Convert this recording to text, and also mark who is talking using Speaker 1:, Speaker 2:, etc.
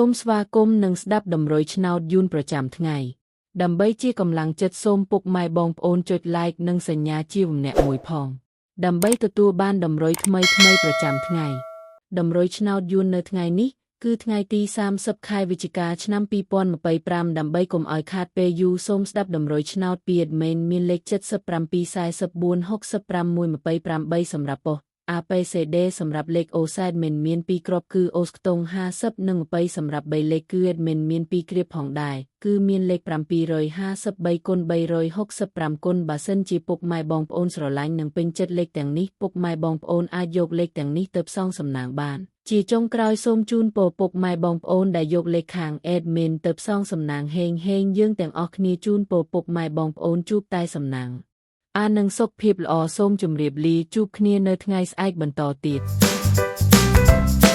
Speaker 1: មស្វាគមន៍និងស្ដាប់តម្រុយឆ្នោតយួនប្រចាំថ្ងៃ ដើម្បីជាកម្លាំងចិត្តសូមពុកម៉ែបងប្អូនចុច Like និងសញ្ញាជាវម្នាក់មួយផង ដើម្បីទទួលបានតម្រុយថ្មីៗប្រចាំថ្ងៃ តម្រុយឆ្នោតយួននៅថ្ងៃនេះ គឺថ្ងៃទី30ខែវិច្ឆិកាឆ្នាំ2025ដើម្បីកុំឲ្យខាតពេលយូរសូមស្ដាប់តម្រុយឆ្នោតពី admin មានលេខ77 44 65 128សម្រាប់ប៉ុស្តិ៍ APCD សម្រាប់លេខ OS admin មាន2គ្រាប់គឺ OS ខ្ទង់50និង20សម្រាប់3លេខគឺ admin មាន2គ្រាប់ផងដែរគឺមានលេខ753គុណ365គុណបើសិនជាពុកម៉ែបងប្អូនស្រឡាញ់និងពេញចិត្តលេខទាំងនេះពុកម៉ែបងប្អូនអាចយកលេខទាំងនេះទៅផ្សងសំណាងបាន ជាចុងក្រោយសូមជូនពរពុកម៉ែបងប្អូនដែលយកលេខខាង admin ទៅផ្សងសំណាងហេងហេងយើងទាំងអស់គ្នាជូនពរពុកម៉ែបងប្អូនជួបតែសំណាងអានឹងសុខភាពល្អសូមជម្រាបលាជួបគ្នានៅថ្ងៃស្អែកបន្តទៀត។